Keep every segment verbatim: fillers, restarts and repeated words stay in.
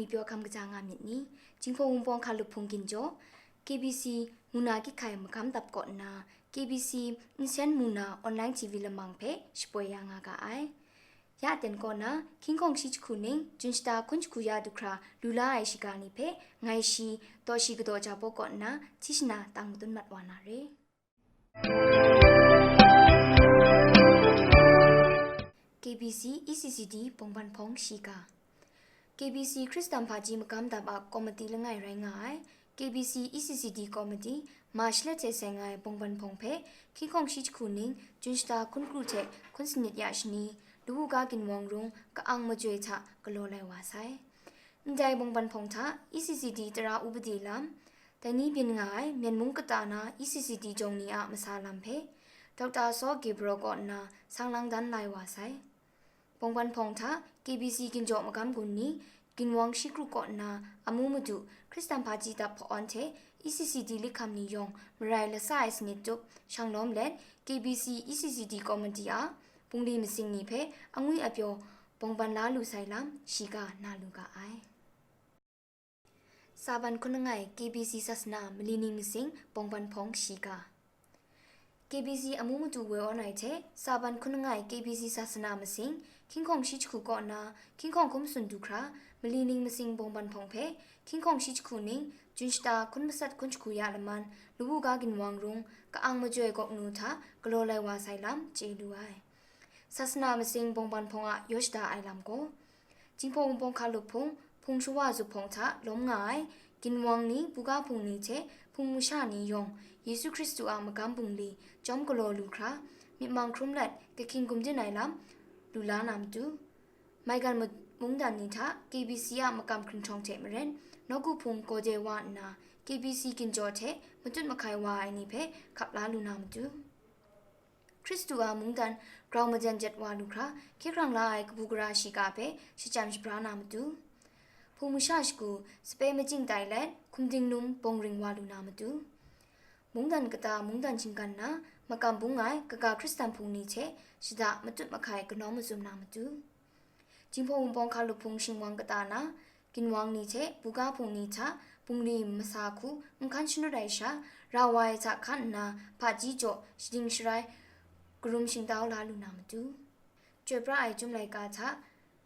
Pyaw hkam kaja nga myit ni? Jinghpaw Wunpawng Hkalup Hpung Ginjaw, K B C Muna Kihkai Magam Dap kaw nna, K B C Nsen Muna Online T V Lamang hpe shapoi ya nga ga ai. Ya ten kaw na, hkying hkawng shi jahku ning, jun shata hkun jahku ya du hkra lu la ai shiga ni hpe, ngai shi, Taw Shi Kadaw Jabaw kaw nna, hti shana tang madun mat wa na re. K B C E C C D Bawngban Hpawng Shiga. K B C Hkristan Hpaji Magam Dap a Komiti langai rai nga ai, K B C E C C D Komiti, March let hte seng ai Bawngban Hpawng hpe, hkying hkawng shi jahku ning, jun shata hkun kru hte hkun sanit ya shani, Lawu ga ginwang rung ka-ang majoi hta galaw lai wa sai. Ndai Bawngban Hpawng hta E C C D tara upadi lam, dai ni byin nga ai Myen mung kata na E C C D jawng ni a masa lam hpe, Doctor Saw Gabriel kaw nna sang lang dan lai wa sai. Bawngban Hpawng hta K B C Ginjaw Magam Gun ni, ginwang shi kru kaw nna amu madu Hkristan Hpaji Dap hpa-awn hte E C C D likham ni yawng marai lasa ai sanit tup shang lawm let, K B C E C C D Komiti a bungli masing ni hpe angwi apyaw bawngban la lu sai lam, shiga na lu ga ai. Saban hkun langai K B C Sasana Mali Ning Masing Bawngban Hpawng Shiga. K B C amu madu woi awn ai hte, Saban hkun langai K B C Sasana Masing, hkying hkawng shi jahku kaw nna, hkying hkawng hkum sun du hkra, Mali Ning Masing Bawngban Hpawng hpe, hkying hkawng shi jahku ning, jun shata hkun masat hkun jahku ya laman, Lawu ga ginwang rung, ka-ang majoi gawk nu hta galaw lai wa sai lam, chye lu ai. Sasana Masing Bawngban Hpawng a yaw shada ai lam gaw, Jinghpaw Wunpawng Hkalup Hpung, Hpung Shawa Zup Hpawng hta lawm nga ai, ginwang ni, buga hpung ni hte hpung masha ni yawng, Yesu Hkristu a magam bungli chyawm galaw lu hkra, myit mang hkrum let, kahkying gumdin ai lam lu la na matu, maigan ma-, mungdan ni hta K B C a makam hkringhtawng hte maren, nawku hpung gawde wa nna, K B C ginjaw hte matut mahkai wa ai ni hpe hkap la lu na matu. Hkristu a mungdan grau majan jet wa lu hkra, hkye hkrang la ai kabu gara shiga hpe shachyan shabra na matu. Hpung masha shagu sape majing tai let, hkum dingnum bawng ring wa lu na matu. Mungdan kata mungdan shinggan na, makam bung ai kaga Hkristan hpung ni hte shada matut mahkai kanau mazum na matu. Jinghpaw Wunpawng Hkalup Hpung shingwang kata na, ginwang ni hte buga hpung ni hta bungli masa hku nhkan shanut ai sha, ra wa ai hta hkan nna, hpaji jaw shading sharai karum shingtau la lu na matu. Chyoi pra ai Chyum laika hta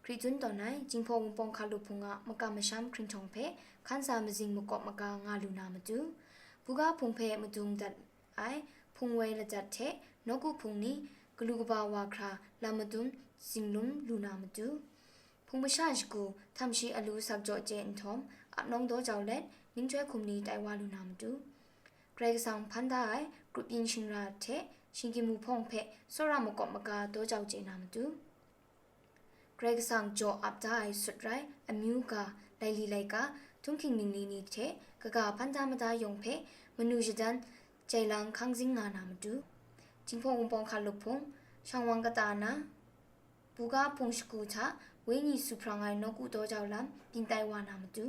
hkri tsun tawn ai Jinghpaw Wunpawng Hkalup Hpung a makam masham hkringhtawng hpe hkan sa mazing makawp maga nga lu na matu. Buga hpung hpe madung dat ai hpung woi lajat hte nawku hpung ni galu kaba wa hkra lam madun zinglum lu na matu. Hpung masha shagu htam shi alu sak jaw chye nhtawm, ap nawng daw jau let, ninghtoi hkum ni tai wa lu na matu. Karai Kasang hpan da ai grup yin shingra hte shinggyim wuhpawng hpe tsawra makawp maga daw jau chye na matu. Karai Kasang jaw ap da ai sut rai, amyu ga, laili laika, htunghking ningli ni hte kaga hpan da mada yawng hpe manu shadan jai lang hkang zing nga na matu. Jinghpaw Wunpawng Hkalup Hpung, shangwang kata na, buga hpung shagu hta wenyi su hprang ai nawku daw jau lam byin tai wa na matu.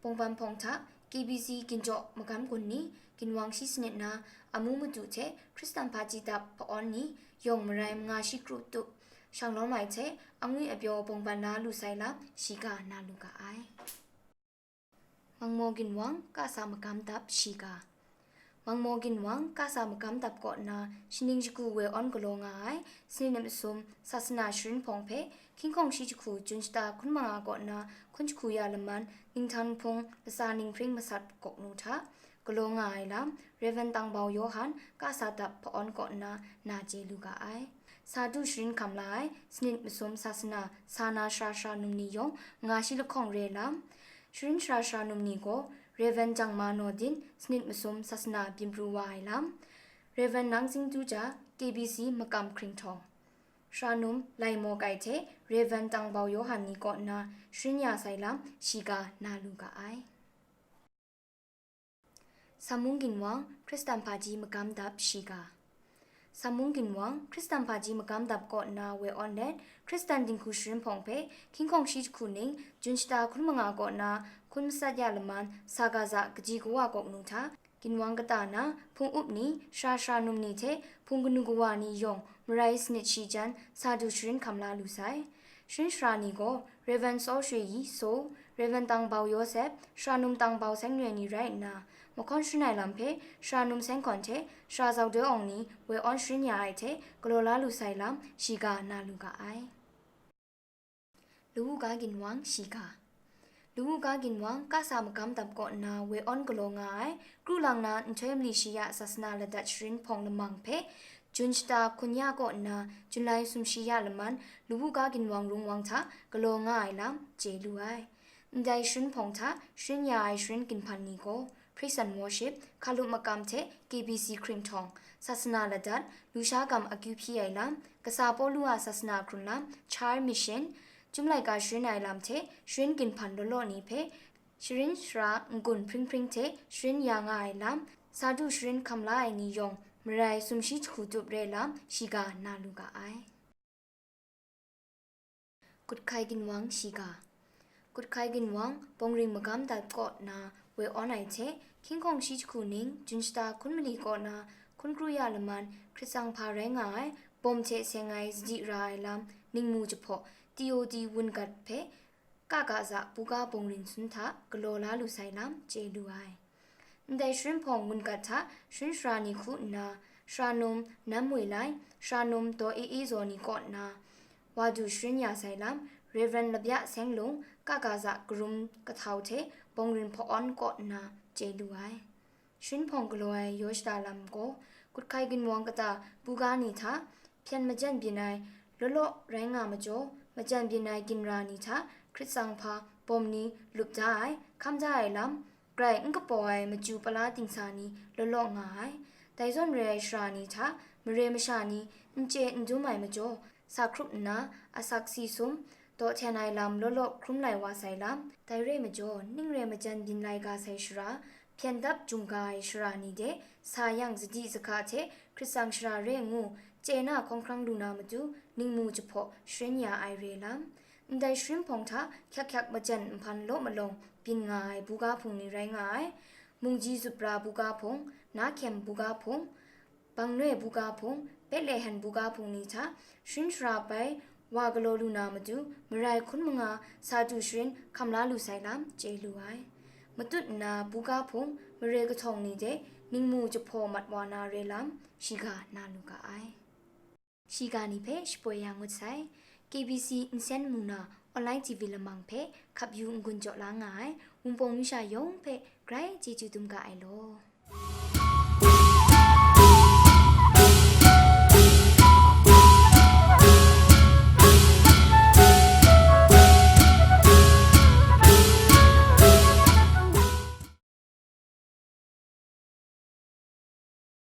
Bawngban Hpawng hta K B C Ginjaw Magam Gun ni, ginwang shi sanit na, amu madu hte Hkristan Hpaji Dap hpa-awn ni, yawng marai manga shi kru tup shang lawm ai hte, angwi apyaw bawngban la lu sai lam, shiga na lu ga ai. Mangmaw Ginwang Kasa Magam Dap Shiga. Mangmaw Ginwang Kasa Magam Dap kaw nna, shaning shagu woi awn galaw nga ai, sanit masum Sasana Sharin Hpawng hpe, hkying hkawng shi jahku jun shata hkun manga kaw nna, hkun jahku ya laman, Ninghtang Hpung Lasa Ninghpring Masat Gawk Nu hta galaw nga ai lam, Rev. Tangbau Yawhan Kasa Dap hpa-awn kaw nna na chye lu ga ai. Sa du sharin hkam la ai, sanit masum Sasana sa na sara sara num ni yawng nga shi lahkawng re lam, sharin sara sara num ni gaw, Rev. Jangma Nawdin sanit masum Sasana byin pru wa ai lam, Rev. Nang Zingdu Ja, K B C makam hkringhtawng, sara num Lai Maw Kai hte Rev. Tangbau Yawhan ni kaw nna sharin ya sai lam, shiga na lu ga ai. Sammung Ginwang Hkristan Hpaji Magam Dap Shiga. Sammung Ginwang Hkristan Hpaji Magam Dap kaw nna woi awn let, Hkristan Dinghku Sharin Hpawng hpe, hkying hkawng shi jahku ning, jun shata hkun manga kaw nna, hkun masat ya laman, sa ga za kaji kawa gawk nu hta, ginwang kata na, hpung up ni, sara sara num ni hte hpung kanu kawa ni yawng marai sanit shi jan sa du sharin hkam la lu sai. Sharin sara ni gaw, Rev. Saw Shwe Yi, Seoul, Rev. Tangbau Yawsep, Sara Num Tangbau Seng Re ni rai nna, mahkawn sharin ai lam hpe Sara Num Seng Hkawn hte Sara Zau Doi Awng ni woi awn sharin ya ai hte galaw la lu sai lam shiga na lu ga ai. Lawu ga ginwang shiga. Lawu ga ginwang kasa magam dap kaw nna woi awn galaw nga ai, kru lang na nhtoi mali shi ya sasana ladat sharin hpawng lamang hpe, Jun shata hkun ya kaw nna Junlai sumshi ya laman lawu ga ginwang rungwang hta galaw nga ai lam chye lu ai. Ndai sharin hpawng hta sharin ya ai sharin ginhpan ni gaw, Praise and Worship, hkalup makam hte K B C hkringhtawng, sasana ladat, lusha gam akyu hpyi ai lam, kasa Pawlu a sasana hkrun lam, Char Mission, Chyum laika sharin ai lam hte sharin ginhpan law law ni hpe, sharin shara n-gun hpring hpring hte sharin ya nga ai lam, sa du sharin hkam la ai ni yawng marai sumshi jahku tup re lam shiga na lu ga ai. Kut hkai ginwang shiga. Kut hkai ginwang bawng ring magam dap kaw nna woi awn ai hte, hkying hkawng shi jahku ning Jun shata hkun mali kaw na hkun kru ya laman hkrit tsang hpa rai nga ai, bawm hte seng ai sadi ra ai lam ningmu jahpaw T O D wungat hpe, ka ga za buga bawng ring sun hta galaw la lu sai lam chye lu ai. Ndai sharin hpawng wungat hta sharin shara ni hku nna, Sara Num Nam Woi Lai, Sara Num Daw E E Zaw ni kaw nna, wa du sharin ya sai lam, Rev. Labya Seng Lung, ka ga za karum kahtau hte bawng ring hpaw awn kaw nna chye lu ai. Sharin hpawng galaw ai yaw shada lam gaw, kut hkai ginwang kata buga ni hta, hpyen majan byin ai law law rai nga majaw, majan byin ai ginra ni hta hkrit tsang hpa bawm ni lup da ai, hkam da ai lam, grai n kapaw ai machyu pala dingsa ni law law nga ai. Dai zawn re ai shara ni hta mare masha ni n chye n dum ai majaw, sa hkrup nna asak si sum, daw hten ai lam law law hkrum lai wa sai lam, dai re majaw, ning re majan byin lai ga sai shara, hpyen dap jung ga ai shara ni de, sa yang sadi sahka hte hkrit tsang shara re ngu, chye na hkawng hkrang lu na matu, ningmu jahpaw sharin ya ai re lam. Ndai sharin hpawng hta hkyak hkyak majan nhpan law malawng byin nga ai buga hpung ni rai nga ai. Mungji zupra buga hpung, na hkyem buga hpung, Bangnoi buga hpung, Betlehem buga hpung ni hta sharin shara bai wa galaw lu na matu, marai hkun manga sa du sharin hkam la lu sai lam chye lu ai. Matut nna buga hpung, mare kahtawng ni de ningmu jahpaw mat wa na re lam shiga na lu ga ai. Shiga ni hpe shapoi ya ngut sai. K B C nsen mu na online T V lamang hpe hkap yu n-gun jaw la nga ai Wunpawng masha yawng hpe grai chyeju dum ga ai law.